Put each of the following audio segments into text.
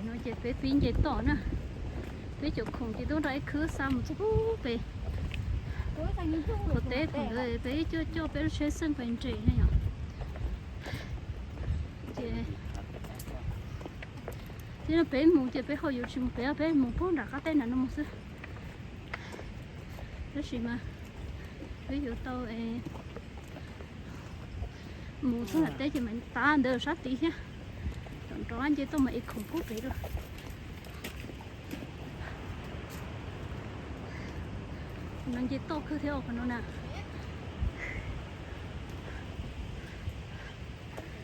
No ces peb pib nce toj na, peb cov khoom ces tuaj nrog ib khwb xa mus txog pub pem. Ua teb khoom ntawd peb coj coj peb lub tsheb xeej pais nres na yom. Ces, ces no peb mus ces peb ho yuav tsis mus pem, peb mus pub nram qab teb nram no mus xwb. Tab sis mas peb yuav tau mus txog nram teb ces mas tav ntawd sab tid thiab. Nrov nrov nce toj mas es khoom pub pem lawm. No nce toj kawg thiab qhov no na.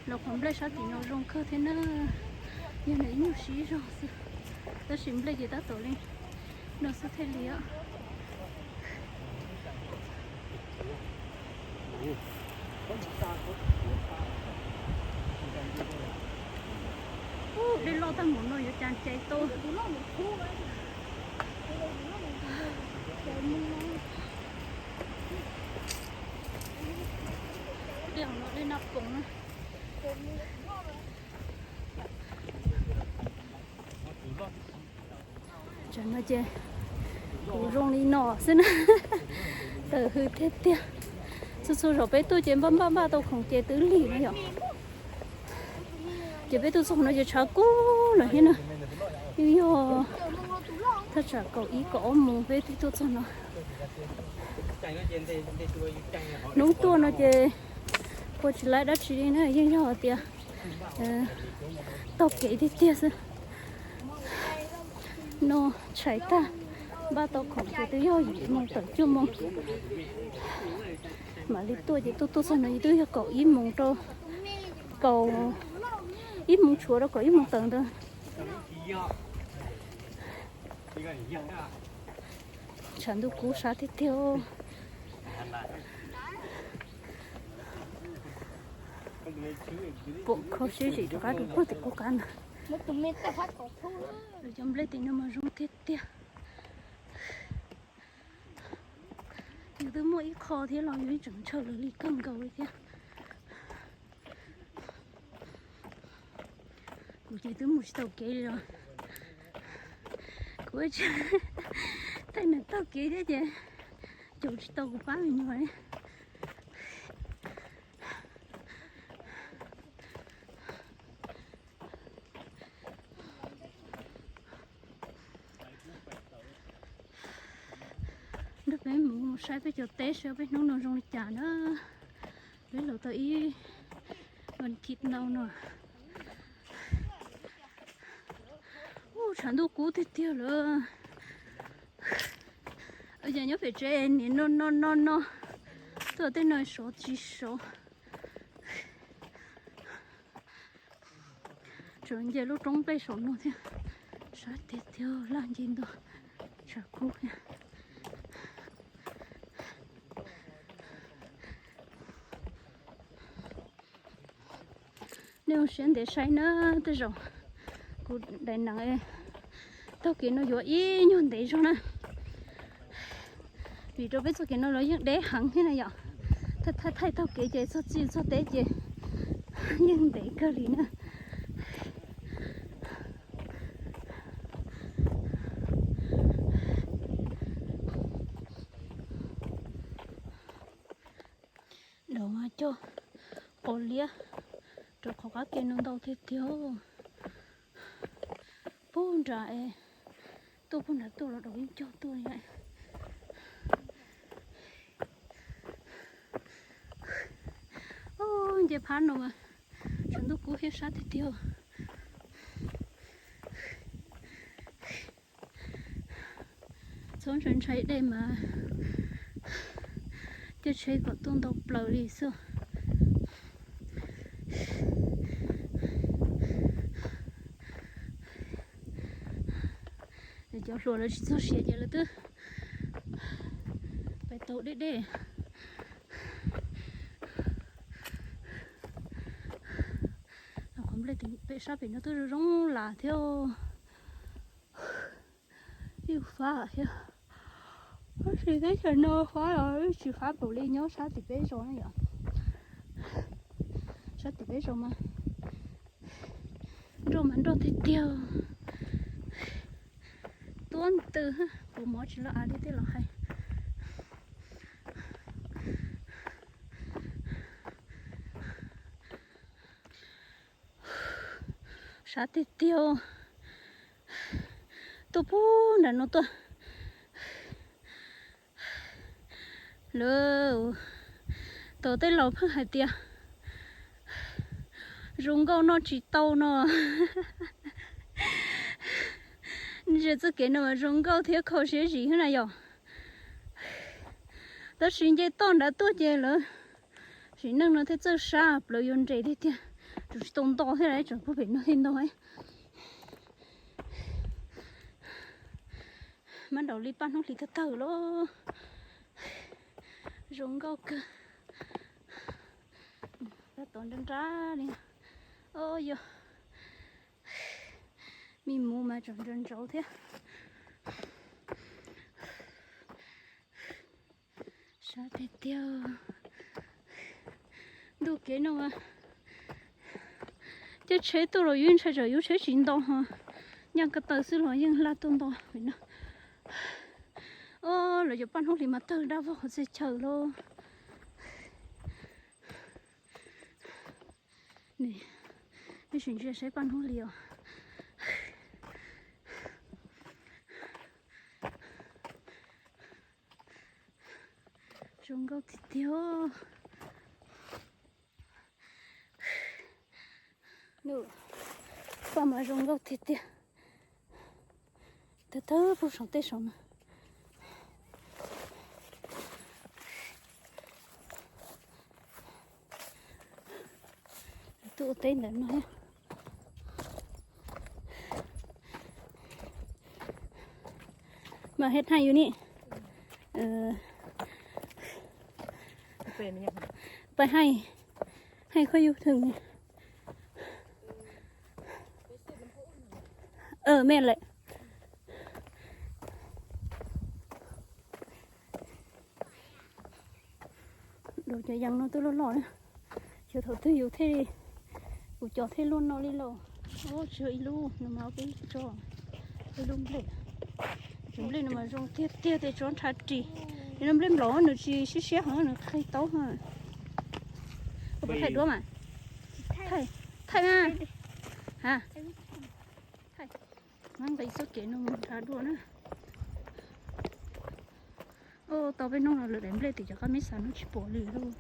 Los qhov nplej sab tim no zoo kawg thiab na. Yog nws ib nyuag siv zog xwb, tab sis nplej ces tab tom li no xwb thiaj li os. Ub, dej loj tag npaum no yuav cas cais tau. Dej no dej naj poos na. Tsam no ces kuv zoo li no xwb na. Tawm hws tiag tiag. Txhua txhua zaus peb tuaj ces npaj npaj npaj tau khoom ces twb lig na yom. Ces peb tuaj txog no ces tshav kub lawm thiab na. Yeej yog thaj tsam kaum ib kaum ob moos peb twb tuaj txog no. Hnub tuaj no ces ua tsis laib dab tsi li na, yeej yog hais tias taug kev tiag tiag xwb. No tshais tag, npaj tau khoom ces twb yog yim moos tawm cuaj moos. Mam li tuaj ces tuaj tuaj txog no twb yog kaum ib moos rau, kaum ib moos tshuav rau kaum ib moos tawm ntawd. Tshav ntuj kub sab tiag tiag. Pom kho siab zim rov qab rau puag tim qub qab na. Cov nplej tim no mas zoo tiag tiag. Yus twb muaj ib qho thiab los yus tseem ntshaw lawv li kawg nkaus li thiab. Kuv ces twb mus tsis tau kev li los. Kuv tseem tej nws taug kev thiab ces caum tsis tau kuv pab me nyuam li. Nrog peb mus saib peb cov teb saib peb hnub no zoo li cas na. Peb los tau ib vas thiv ntau no. Ub, tshav ntuj kub tiag tiag lawm. Ua cas nyob pem tsev niam no no no no, tuaj tej no sov tsis sov. Tseem nce lub roob nplej saum no thiab. Sab tiag tiag, laj nce ntua, tshav kub thiab. Nej ua siab ntev saib na, tej zaum kuv daim neem taug kev no yuav ib nyuag ntev zog na. Vim rau peb txoj kev no los yeej deb heev thiab na yom. Thaij thaij taug kev ces txog txij txog teb ces yeej ntev kawg li na. Daum mas cog qos liab rau qhov qab ke no ntau tiag tiag. Puag nram es, tuaj puag nram tuaj los daum yeej cog tuaj li. Nce phab no mas tshav ntuj kub thiab sab tiag tiag. Txhob ntshai ntshai dej mas caij tsheb kom tuaj ntau plaws li xwb. Cov hluas lawv tsis txog siav ces lawv twb pais tau deb deb. Qhov nplej pem sab pem no twb zoo zoo las thiab. Ib fab thiab. Tab sis teb chaws no fab los tsis fab npaum li nyob sab tim peb zos na yom. Sab tim peb zos mas nroj mas nroj tiag tiag. tuab ntws, puas mov tsis loj av li tej laus hais. Sab tiag tiag, tuaj puag nram no tuaj. Lawv, tau tej laus pheej hais tias zoo nkauj noj tsis tau no. Ze txoj kev no mas zoo nkauj thiab kho siab zim na yom. Tab sis nce toj nrad tuaj ces lawv sim neej no thiaj txawj sab plaws yuav nres tiag tiag. Tsuas tsis tau nto thiab, tsuas puag pem no thiaj nto. Mab nraum li paj hnub hlis tawg tawg lauj. Zoo nkauj kawg. Tab tom nrab nrab li. O yog, me muv mas tseem ntsauv ntsauv thiab. Sab tiag tiag. Ntuj kev no, caij tsheb tuaj los yeej ntshai tsam yus tsheb tsis nto ho. Nyaj ko taw xwb los yeej laj tuaj nto no. O, lawv cov paj hnub hlis mas tawg dab vog qhov txhia chaw lauj. Ib sim ntsia saib paj hnub hlis os. Zoo nkauj tiag tiag. Paj mas zoo nkauj tiag tiag. Tawg tawg puag saum tej saum no. Tuaj ua teb ntawm no thiab. Mas hej thaij yus ni. Pais hais, hais khuaj yus thwm ni. Mej lawm. Cov yees no twb loj loj na. Xyov thaum twg yus thiaj, kuv cov thiaj luaj no li lauj. Tsis yog ib lub no mas ob peb tso. Ib lub nplej, cov nplej no mas zoo tiag tiag tias tsob ntsha ris. Yog nplej nplaum nws tsis siab siab heev nws qhib taub. Thaij duab mas. Thaij mas. Nqa ib txoj kev no mus nrhav dua na. Tau peb hnub no lawm daim nplej tim cov qab meb xav no tsis pom li lauj.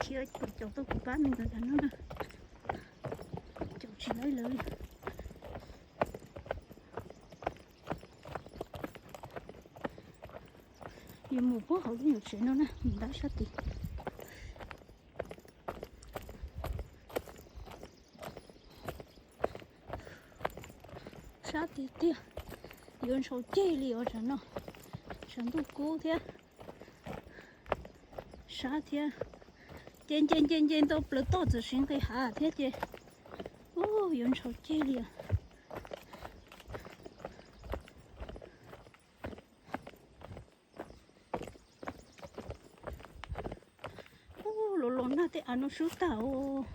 Khiav khiav caum tuaj kuv pab me ntawd tas no na. Caum tsis laib lawv li. Yuav mus puag hauv lub nyuam tsev no na, mus ntab sab tid. Sab tiag tiag, yuav ntshau ceg li os tsam no. Tshav ntuj kub thiab, sab thiab. Ces nce nce nce ntau plaws toj txawm siv nqis hav thiab ces, u, yuav ntshau ceg li os. Ub, los los nag tej av no sub tag os.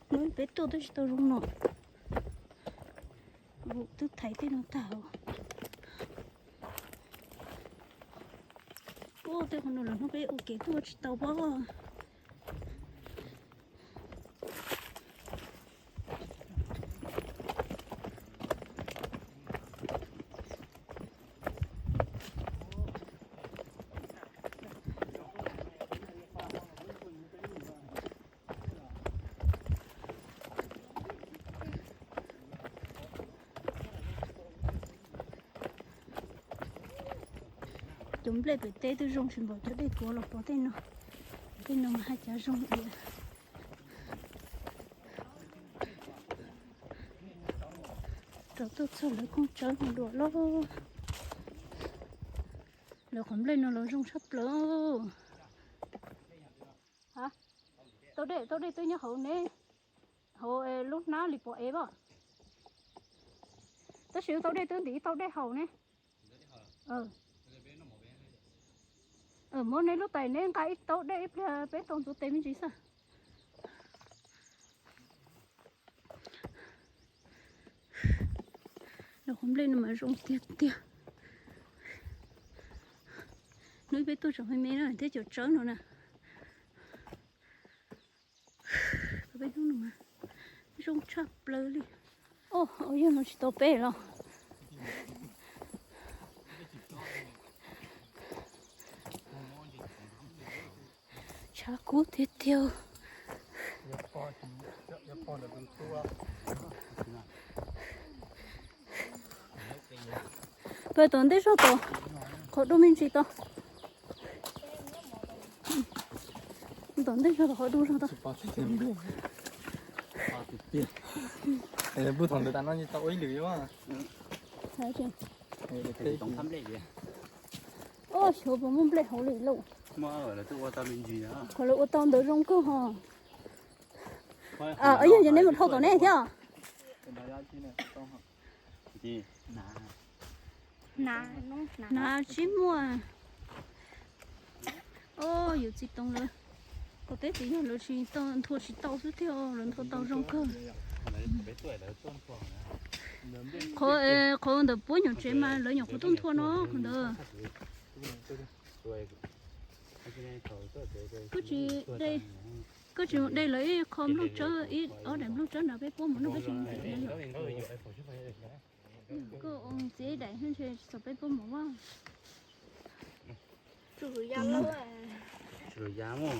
Hnub peb tuaj twb tsis tau zoo no. Twb thaiv tej no tag os. Ub, tej qhov no lawm hnub peb ua kev tuaj tsis tau pob. Cov nplej pem teb twb zoo tsis npaum cov dej kuav los pov tej no. Tej no mas haj cav zoo li. Rau tuaj txog lawv kooj tsawb no dua lauj. Lawv qhov nplej no los zoo tshaj plaws. Tau dej, tau dej twb nyob hauv ne, hauv lub hnab li pom ev as. Tab sis tau dej twb ntim tau dej haus ne. Muab neb lub tais neb nqa ib taub dej ib pliag peb tau ntxuav tes me ntsis xwb. Lub qhov nplej no mas zoo tiag tiag. Hnub peb tuaj tsom me me na thiab cov tsawb no na. Peb hnub no mas zoo tshaj plaws li. Os, yog no tsis tau peb los. Tshav kub tiag tiag. Pawg tom ntej zog tom qhov dub me ntsis tau. Tom ntej zog tom qhov dub zog tau. Pub thaum ntawd tas no tau ua ib lwm. Os, xyov puas muaj nplej hauv li lauj. Qhov lawv ua tau ntawd zoo kawg hos. Yog yog neb mus dhau tom nej thiab. Hnav tsis muaj. Os, yus txiv toov lawv, kuv teb tias yog lawv tsis tau nthua tsis tau xwb thiab, lawv nthua tau zoo kawg. Qhov, qhov ntawm puab nyuam tsev mas lawv nyuam qhuav tuaj nthua no qhov ntawd. Koj tsis, koj tsis mus de lawv ib qho nplooj tsawb, ib ob daim nplooj tsawb nrog peb puab mus noj peb tsis mus de. Koj ua txiv daim ntshe tsis txog peb puab mus a. Tsuas ya mus.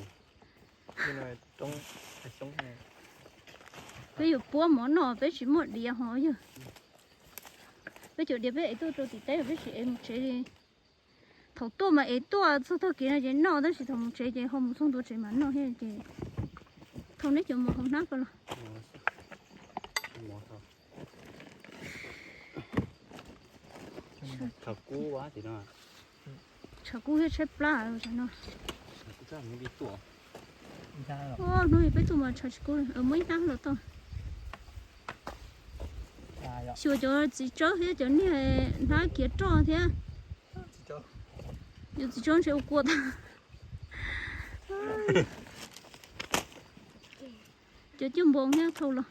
Peb yuav puab mov noj peb tsis muaj diav hos yog. Peb cov diav peb ev tuaj rau tim teb, peb tsis ev mus tsev li. Thaum tuaj mas ev tuaj txog tag kis no ces noj, tab sis thaum mus tsev ces ho mus txog ntua tsev mas noj thiab ces. Thauj neb cov mov hauv hnab ko los. Tshav kub thiab tshaib plab no. Hnub peb tuaj mas tshav tsis kub, muaj ib hnab los tau. Xyuas cov txiv tsawb thiab cov niag hnab kiav roj thiab. Yus txiv tsawb ntshe ua kua tag. Cov cuaj npoo thiab thauj los.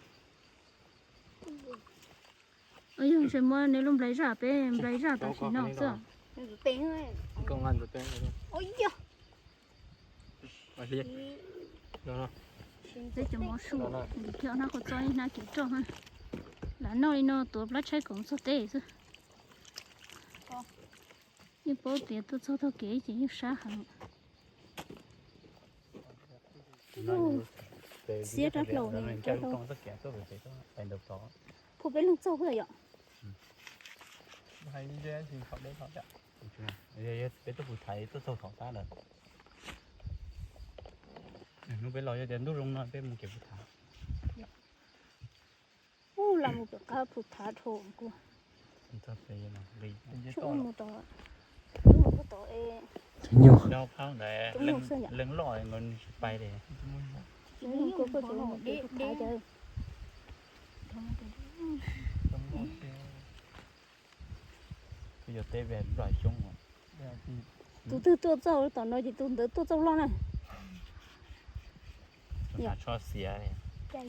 Yog ntshe muab neb lub nplai zaj, peb nplai zaj tam sim no xwb. Peb cov mov su, ntim kiag hnab qhua txob hnab kiav roj. Lam noj li no tuav plab tshaib koom txog teb xwb. Yeej paub tias tuaj txog tog kev ces yeej sab heev. Xiab rab hlau ne, rab hlau. Phuj peb leeg txaug yom. Peb tuaj pus thaiv tuaj txaug thaum tab lawm. Hnub peb los yog tias ntuj zoo no peb mus kev pus thaiv. Ub, los mus pem qab pus thaiv dhau kuv. Mus tod, mus tod e. Leej loj nkawd tsis pais li. Kuv yog teb ve nplog xyoob. Tus twg tuaj txaug tom no ces tus ntawd tuaj txaug loj na. Tsho xiav. Koj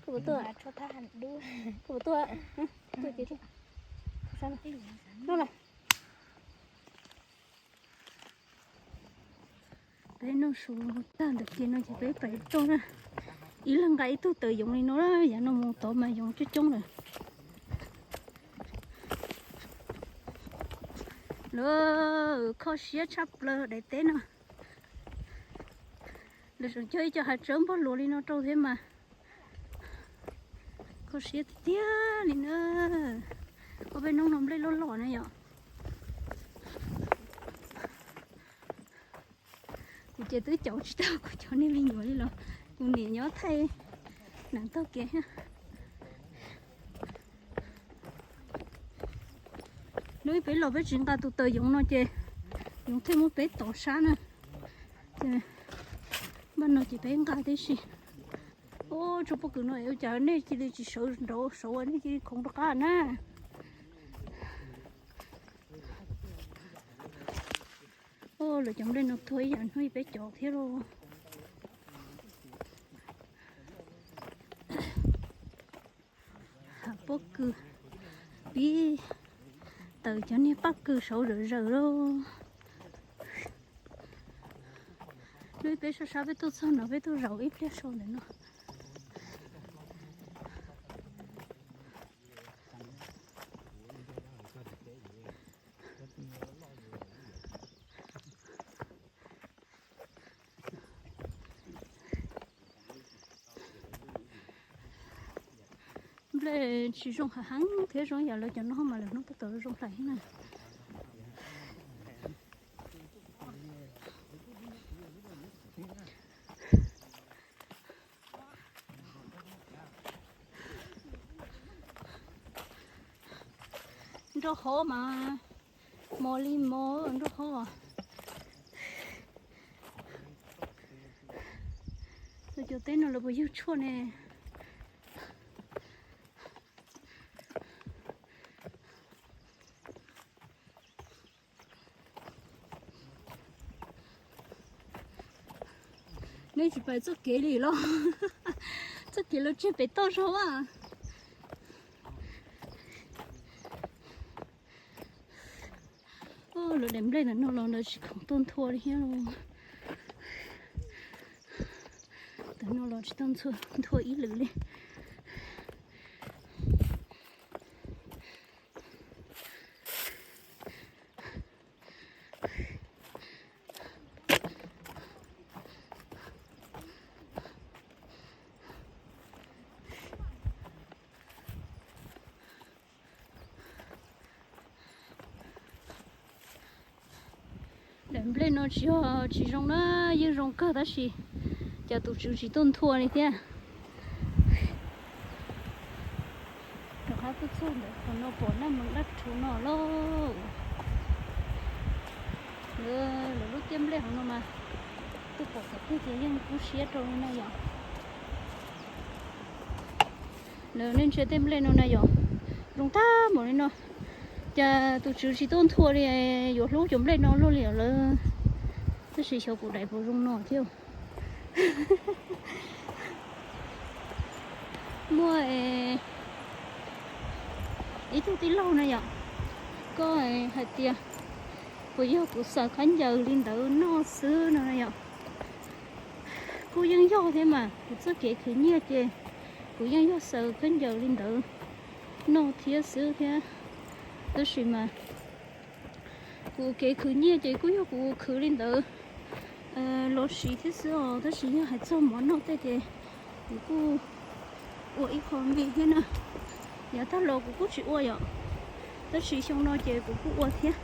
puas tuaj? Koj puas tuaj? Tuaj ces no lawm. Peb noj su tag ntawm kiag no ces peb pais toj na. Ib leeg nqa ib tug taws yoov li no, yav no mus tod mas yoov coob coob lawm. Lawv kho siab tshaj plaws daim teb no. Lawv tseem cog ib co hav tsawb npog luas li no rau thiab mas. Kho siab tiag tiag li na. Ua peb hnub no nplej loj loj na yom. Kuv ces twb caum tsis tau kuv cov niag me nyuam li los kuv niam nyob thaij nees taug kev thiab. Hnub ib peb los peb tsis nqa tus taws yoov no ces yoov thiaj muab peb tov sab na. Ces npaj no ces peb nqa tib si. Ub, tsob pob kws no ua cas nej cia li tsis sawv nraud, sawv ua nej cia li khoov rov qab na. Ub, Lawv cov nplej no tuag ib yam hnub peb cov thiab lauj. Hav pob kws pib tawm cov niag pob kws saud zawm zawm lauj. Lub peb sab sab peb tuaj txog no peb tuaj zaum ib pliag sau ntawm no. Nplej tsis zoo hav heev thiab zoo yam lawv cov no mas lawv hnub tab tom zoo hlais thiab na. Nraub qaum mas mos li mos nraub qaum. Lawv cov teb no lawv puas yug tshuaj ne? Nej tsis pais txoj kev li los? Txoj kev los tseg pem toj zog a. Lawv daim nplej ntawm no los ntawd tsis khoom tuaj nthua li thiab los. Ntawm no los tsis tau nthua ib lwm li. Daim nplej no tsis yog tsis zoo na, yeej zoo kawg tab sis cas tus tswv tsis tuaj nthua li thiab. Rov qab tuaj txog ntawm qhov no pom naj mees dab rhuv no lauj. Lawv lub tiaj nplej hauv no mas tuaj pom qhov twg ces yeej kub siab rau li na yom. Lawv nej ntsia tej nplej no na yom, zoo tag npaum li no. Cas tus tswv tsis tuaj nthua li, yuav hlub cov nplej no luaj li os lawv. Tab sis xyov kuv daim puas zoo no thiab. Muaj ib tug tij laug na yom, koj hais tias puas yog kuv xaws khaub ncaws li ntawd noj xwb no na yom. Kuj yeej yog thiab mas, kuv txoj kev khwv nyiaj ces kuv yeej yog xaws khaub ncaws li ntawd noj thiab xwb thiab. Tab sis mas kuv kev khwv nyiaj ces kuj yog kuv khwv li ntawd los siv thiab xwb os. Tab sis yog hais txog mov noj tej ces kuv kuj ua ib qho me thiab na. Yav tag los kuv kuj tsis ua yom, tab sis xyoo no ces kuv kuj ua thiab.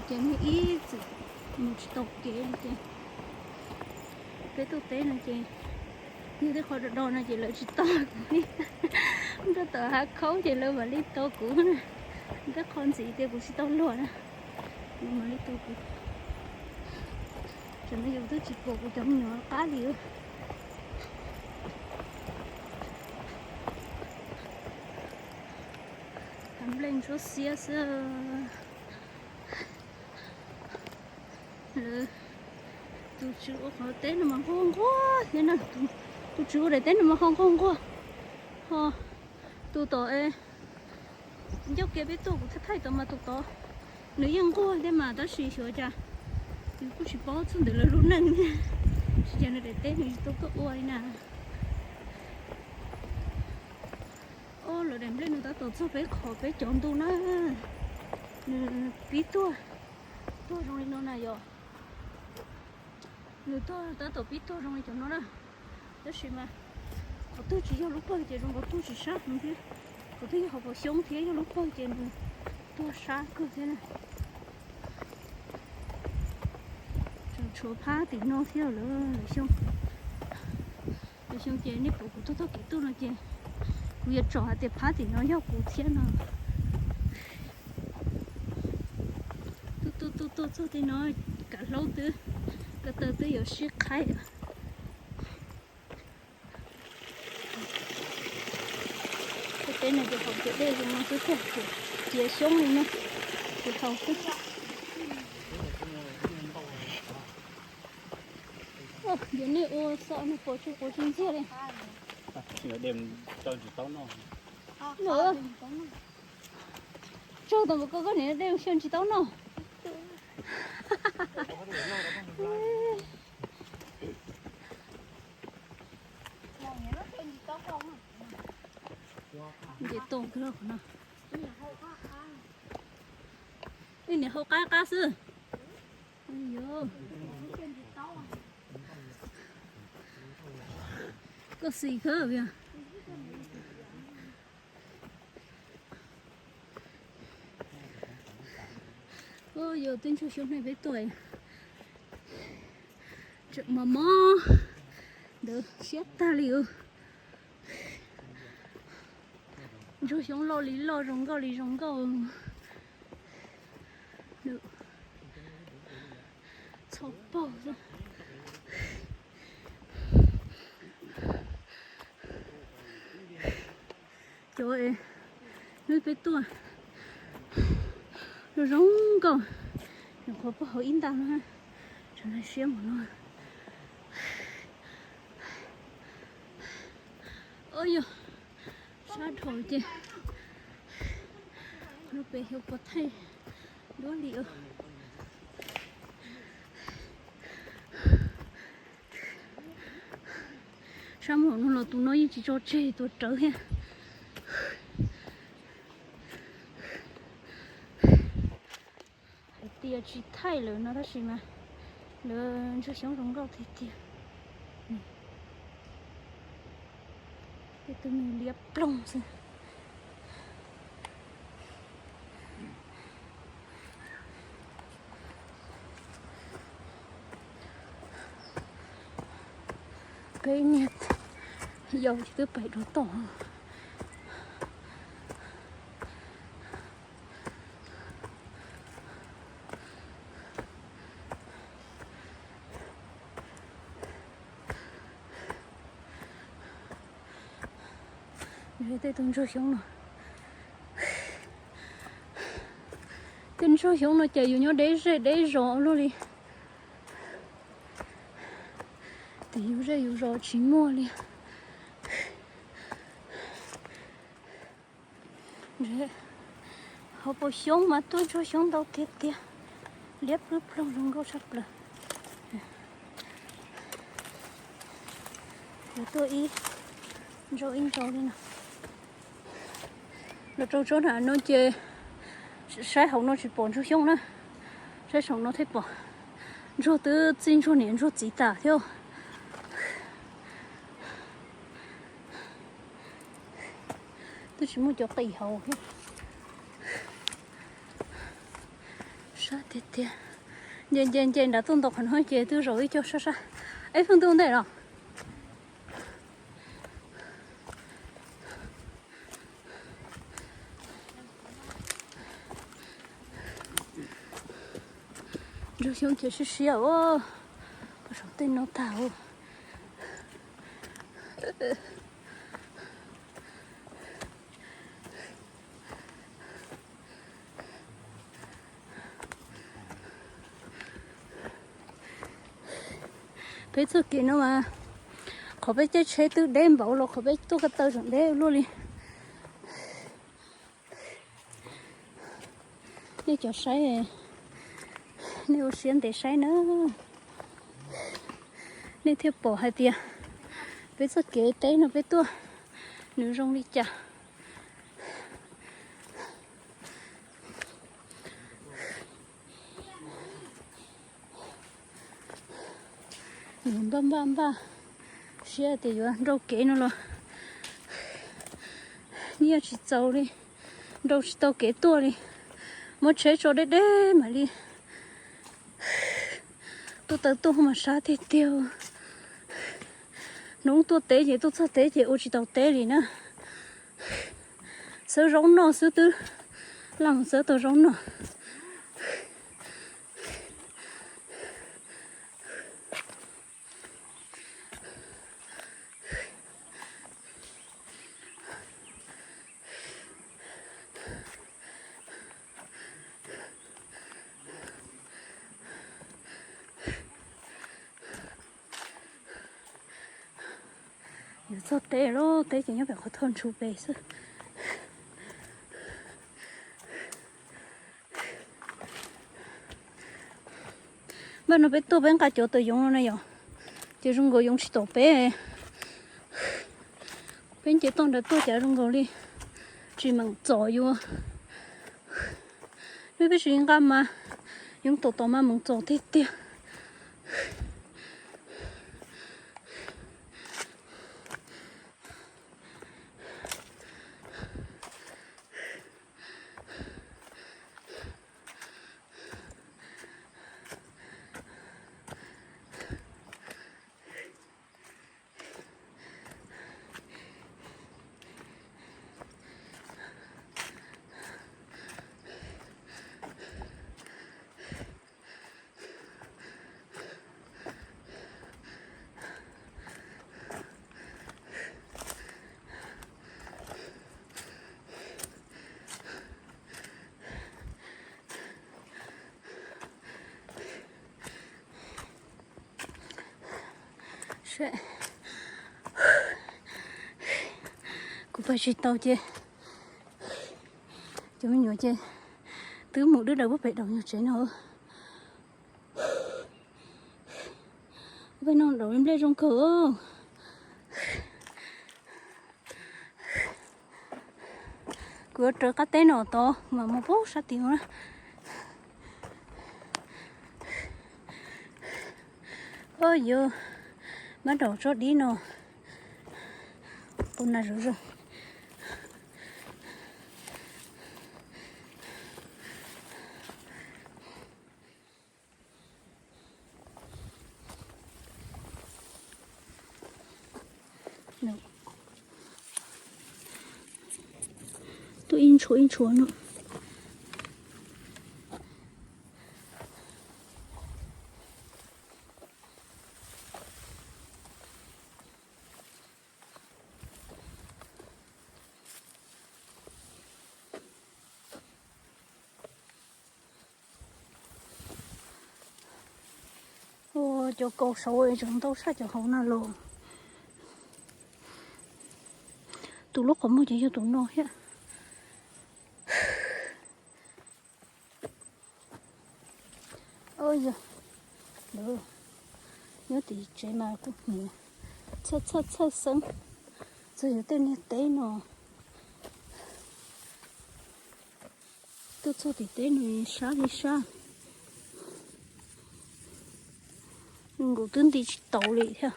Ces niag ib txwm mus tsis tau kev li ces peb tuaj teb no ces yog tej qhov do do no ces lawv tsis tau kuv li. Nrog tom hav khaub ces lawv mam li tau kuv na. Tej qhov ntxiv tias kuv tsis tau luag na, lawv mam li tau kuv. Tam no yus twb tsis pom kuv cov me nyuam qab li. Hav nplej ntsuab xiab xwb. Lawv, tus tswv ua qhov teb no mas nquag nquag thiab na. Tus tswv ua daim teb no mas ho nquag nquag. Ho tus tom ncauj ke peb tuaj kuv thaij thaij tod mas tus tod nws yeej nquag thiab mas tab sis xyov cas nws kuj tsis paub txog ntawm lawv lub neej thiab. Tsis cas nws daim teb nws tsis tau tuaj ua li na. Ob, lawv daim nplej no tab tom txog peb qhov peb cov ntuj na. Nws pib tuag, tuag zoo li no na yom. Nws tuag tab tom pib tuag zoo li cov no na. Tab sis mas qhov twg tsis yog lub pawg ces zoo nkaus tuag tsis sab heev thiab. Qhov twg yog hauv paus xyoob thiab yog lub pawg ces nws tuag sab kawg thiab na. Tseem tshuav phab tim no thiab lawm lawm xyoo. Lawm xyoo ces nej pom kuv tuaj txoj kev tuaj no ces kuv yuav tsom hais tias phab tim no yog kuv thiab no. Tuaj tuaj tuaj tuaj txog tim no, kav hlaub twb, ko taw twb yuav sib qhaib. Peb no ces haus cov dej zoo no xwb thiaj tsis cia xyoob li no, ces haus xwb. Ces nej ua xom no pom tsis pom tsis ntxiag li. Tsaug tau npaum ko koj niam dej xyaw tsis tau noj. Nce tuaj kawg qhov no. Wb niam hau qab qab xwb. Koj xis kawg. Yog twb ntsuag xyoob nej peb tuaj, tseem mos mos ntawd siab tag li. Ntsuag xyoob loj li loj, zoo nkauj li zoo nkauj. Txhov paug. Cov hnub peb tuaj zoo zoo nkauj, nyuam qhuav puag hauv ib nta no, tsam no siab mus no. Ua yog sab dhau ces lub pem xyov puas thaij duab li. Sab mus no los tus no yeej tsis tso tseg, tus rawv thiab. Hais tias tsis thaij lawm no tab sis mas lawv ntsuag xyoob zoo nkauj tiag tiag. Tej tus me liab ploog xwb. Peb niag yau twb pais dua tom. Tej tus ntsuag xyoob no, tej ntsuag xyoob no ces yus nyob deb zej deb zos luaj li. Tim yus zej yus zos tsis muaj li. Hauv paus xyoob mas tuaj ntsuag xyoob ntau tiag tiag, liab ploog ploog zoo nkauj tshaj plaws. Yuav tuaj ib ntsau ib ntsau li no. Los rau tsob nram no ces saib hauv no tsis pom ntsuag xyoob na, saib saum no thiaj pom. Ntsuag twb txij ntsuag niam ntsuag txiv tas thiab. Twb tsis muaj cov qis hauv thiab. Sab tiag tiag. Nce nce nce nram tuaj nto qhov no ces twb zaum ib co sab sab. Eb, feej ntuj ntej los. Ntsuag xyoob ces siab siab ua, pom saum tej no tag ua. Peb txoj kev no mas qhov peb caij tsheb twb deb npaum los qhov peb tuaj ko taw tseem deb luaj li. Nej cov saib, nej ua siab ntev saib na, nej thiaj pom hais tias peb txoj kev teb no peb tuaj nws zoo li cas. Yuav npaj npaj npaj siab tias yuav nrau kev no los nyiaj tsis txaus li, nrau tsis tau kev tuaj li, muab tsheb tso deb deb mam li tuaj taw tuaj mas sab tiag tiag. Hnub tuaj teb ces tuaj txog teb ces ua tsis tau teb li na. Xawb zaub noj xwb twb laj mus xawb tau zaub noj. Yuav txog teb lawm, teb ces nyob pem qhov thaj ntshu pem xwb. Npaj no peb tuaj peb nqa cov tawm yoov no na yom, ces zoo nkaus yoov tsis tom peb. Peb nce toj nrad tuaj cas zoo nkaus li tsis meem txom yuav. Neb peb tsis nqa mas yoov tom tom mas meem txom tiag tiag. Kuv pais tsis tau ces cov me nyuam ces twb mus dwb daws pub pem daus nyuag tsev no. Peb no daus nplej zoo kawg. Kuv yuav raws qab teb no tod mas mus pub sab tid na. Oj, yuav mab daus tsob dib no, tus nas zom zaws. Tuaj ib ntshuav ib ntshuav no. Ua cov kaus saud es tseem ntau tshaj cov hauv na los. Tus lub qhov muag ces yog tus no thiab. Oj, yog nyob tim tsev mas kuv nim txhawj txhawj txhawj xeeb txog yus tej niag teb no. Tuaj txog tim teb no sab li sab, nkaus twb nti tsis tau li thiab.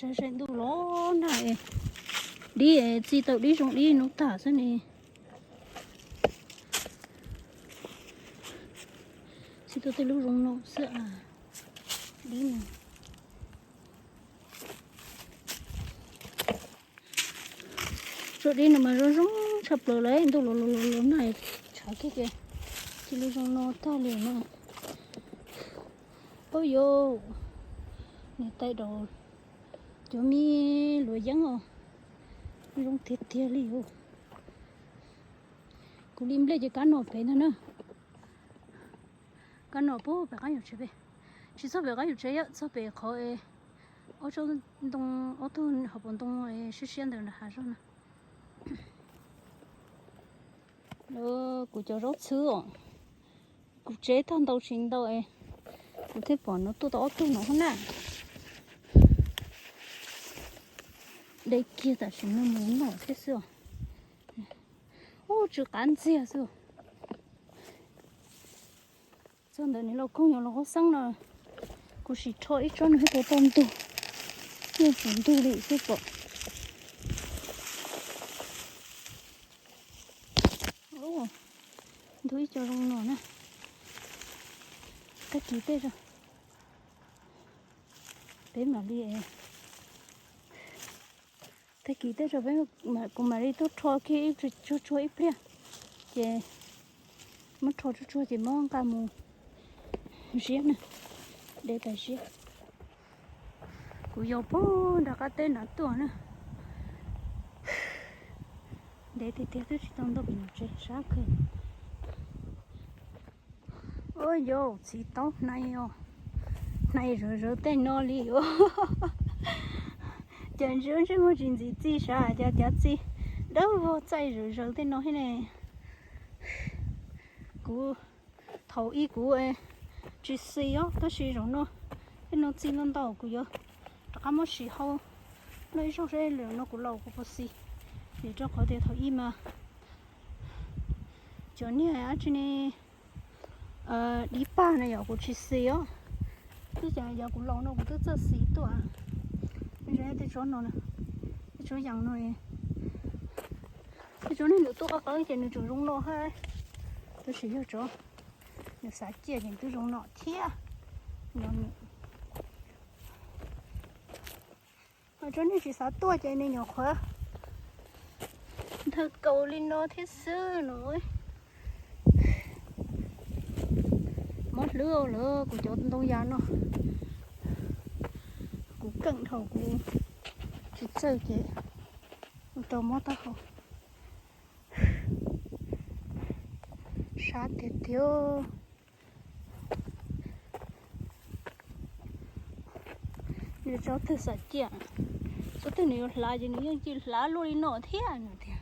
Saib saib ntuj los nag, dib txi tau dib zoo dib no tag xwb ne. Txi tau tej lub zoo no xwb a, dib no. Tsob dib no mas zoo zoo tshaj plaws lawm, ntuj los los los nag tshav kiag ces txi lub zoo no tag li no. Oj, yog niam tais daus cov me luav yeeb os, zoo tiag tiag li os. Kuv li nplej ces kab no pem ntag na. Kab no pem qab yuam tsev pem, tsis txog pem qab yuam tsev, txog pem qhov ob tsob ntoo, ob tug hauv paus ntoo siab siab ntawd nram hav zog na. Kuv cov zaub txhwb os, kuv tseb tag ntau tsis ntau es kuv thiaj pom no tuaj tau ob tug no hov na. De kiag tam sim no mus noj thiab xwb os. Ub, tsw qab ntxiag xwb. Txog ntawd nws los koog nyob los qhov xeeb no, kuv sim rho ib tsob no thiab tau tau ntug, yeej tsis ntug li xwb pom. Ntug ib co zoo no na. Tag kis tej zog peb mam li, tag kis tej zog peb, kuv mam li tuaj rho kiag ib tsuag tsuag ib pliag, ces muab rho tsuag tsuag ces muab nqa mus ziab na, de tas ziab. Kuv yau puag nram qab teb na tuaj na, Tsev tiag tiag twb tsis tau nto pem nyuam tsev sab kawg. Ua yau txiv taub hnai os, hnai zawv zawv tej no li os. Cas ntsej muag tsis ntxim txij sav, cas cav txi dawb vog txaij zawv zawv tej no thiab ne. Kuv thaum ub kuv tsis xis os, tab sis zaum no tej no txi ntau ntau kuv yuav rov qab muab siv hau noj ib zaug seb zaum no kuv laus kuv puas xis. Vim rau qhov tias thaum ub mas cov niag dab tsi ne, dib pag na yom, kuv tsis xis os. Twb cas yog kuv laus no kuv twb txawj xis tuaj. Tej tsob no, tej tsob yas no, tej tsob niag nws tuaj qab qawv ces nws tseem zoo no thiab, tab sis yog tsob nws xav ciaj ces twb zoo no thiab. Ho tsob niag tsis xav tuaj ces nws nyuam qhuav nthaw kaus li no thiab xwb no. Mob hlwb lawm kuv cov ntoo yas no. Kuv keej dhau kuv tsis txawj ces kuv tau mob taub hau. Sab tiag tiag. Nws tsob twg xav ciaj, tsob twg nws yuav hlav ces nws yeej cia hlav luaj li no thiab no tiag.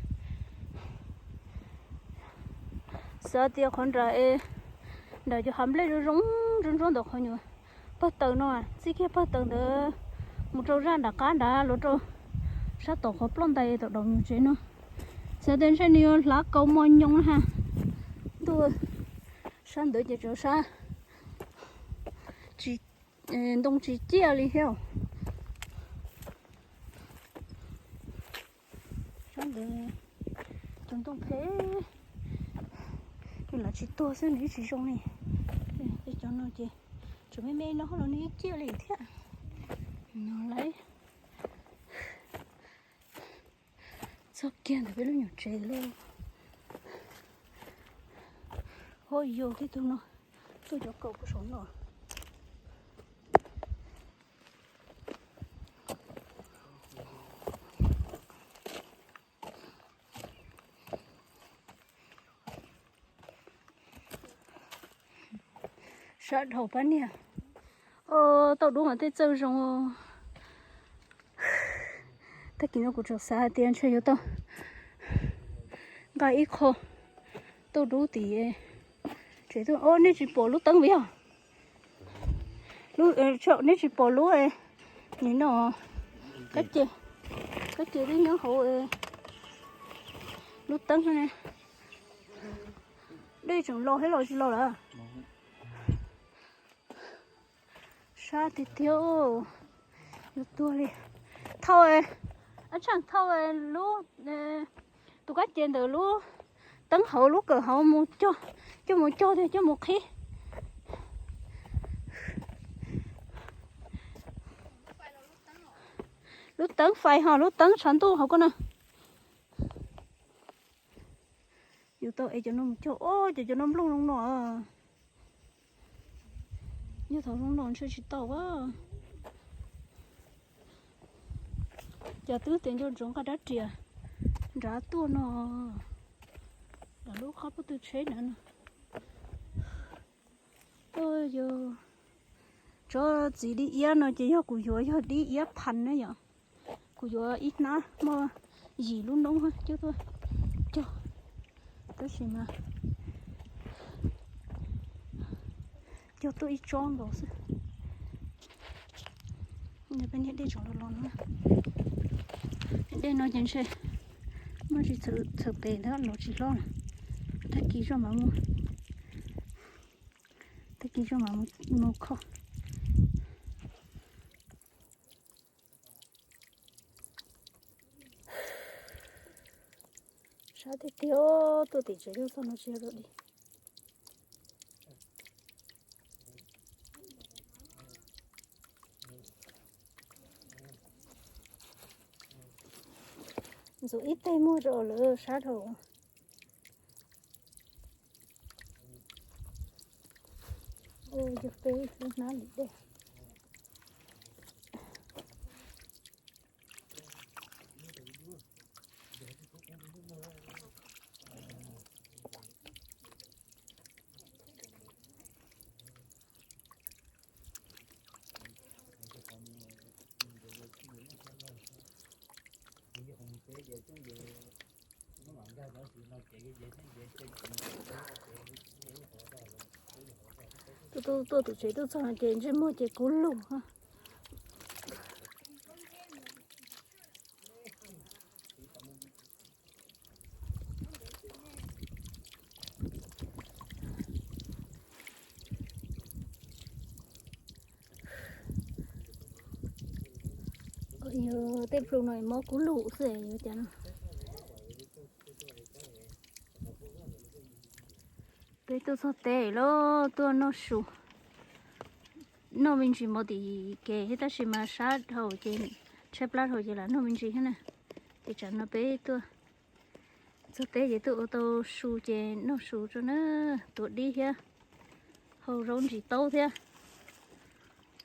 Xav tias qhov nram, nram cov hav nplej zoo zoo ntsuab ntsuab ntawm qhov nyuag pag taws no, txij kiag pag taws ntawd mus rau zaj nram qab nrad los rau sab tom qhov ploj ntais tom daus nyuag tsev no. Xav tias ntshe nws yuav hlav kaus mos nyoos na ha. Ntuj, sab ntawd ces tsuas sab ntoo tsis ciaj li thiab. Sab ntawd cov ntoo phem, nws lam tsis tuag xwb nws yeej tsis zoo li. Cov no ces tseem me me no los nws yeej ciaj li thiab. No lawm. Txog kiag ntawm peb lub nyuam tsev lawm. Ho yau tib tug no tuaj cov kaus puag saum no. Sab dhau pab niag. Tauj dub mas tej txawj zoo. Tag kis no kuv tseem xav hais tias ntshe yuav tau nqa ib qho tauj dub tim tsev tuaj. Nej tsis pom lub teeb vim yog, nej tsis pom lub, nim no kab ce, kab ce twb nyob hauv lub teeb ne. Dej tseem los thiab los tsis los lawm. Sab tiag tiag. Yuav tuag li. Thauj, ab tshaj thauj lub, tus kab ce ntawm lub teeb hauv lub kawm hauv mus cog, coj mus cog thiab coj mus qhib. Lub teeb fais ho lub teeb tshav ntuj hauv ko na. Yus tau es cov no mus cog, o, ces cov no nplooj zoo no. Yog thaum zoo no ntshe tsis tau a. Cas twb tias nco ntsoov nqa rab riam nrad tuaj no. Lawv lub qab pub tw tsheb na no. Yog tsob txiv dib iab no ces yog kuv yuav yog dib iab phav na yom. Kuv yuav ib hnab muaj yim lub noob coj tuaj cog, tab sis mas cog tuaj ib tsob nkaus xwb. Peb niag dej tseem los los no, dej no ces ntshe muaj tsis txhaws pem ntawd los tsis hlob na. Tag kis zoj mas, tag kis zoj mas mus kho. Sab tiag tiag, tuaj tim tsev lub txoj no tsis yog dog dig. Ntxuav ib teg muag rau lawv sab dhau. Ua yog peb lub hnab lim dej. Tuaj tuaj tuaj tus tsev tuaj txog no ces ntsej muag ces kub lug. Tej plhu no mob kub lug xwb yuav cas no. Peb tuaj txog teb lawm, tuaj noj su. Noj me ntsis mus tim kev thiab tab sis mas sab dhau ces tshaib plab dhau ces lam noj me ntsis thiab na. Ces tsam no peb tuaj txog teb ces tuaj ua tau su ces noj su tso na, tuav dib thiab, hau zaub ntsis taub thiab.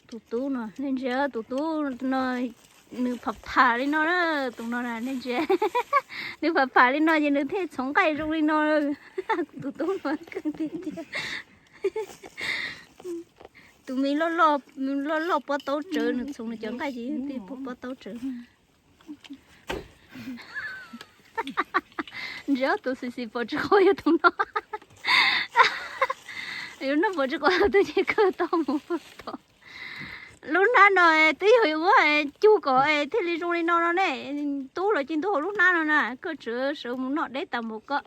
Tus tub no nej ntsia, tus tub no nws pham pham li no na, tus no na nej ntsia, nws pham pham li no ces nws thiaj txhoov nqaij zoo li no. Tus tub no kawg tiag tiag. Tus me loj loj pob taub tsawv, nws txhoov nws cov nqaij ces thiaj pob taub tsawv. Ntsia tus xis xis pom tsis qhua yog tus no. Yuav noj pom tsis qhua tus ces kawg tau mus tom. Lub hnab no twb yog yuav muab cug kom thiaj li zoo li no no ne. Tub los cia ntub hauv lub hnab no na, koj tseem sawv mus noj deb tas npaum ko.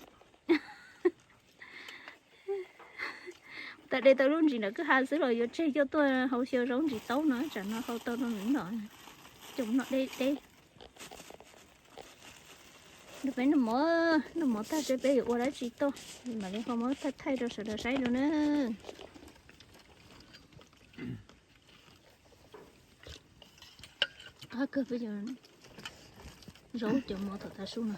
Tas de tau lub ntsis nram kwj ha xwb los yuav tseg coj tuaj hau xyaw zaub ntsis taub no, tsam no hau tau rau nws noj, coj mus noj deb deb. Peb noj mov, noj mov tag seb peb yuav ua dab tsi toj, mam li ho muab thaij thaij rau sawv daws saib dua na. Qab kawg peb cov zaub cov mov tom tav su no.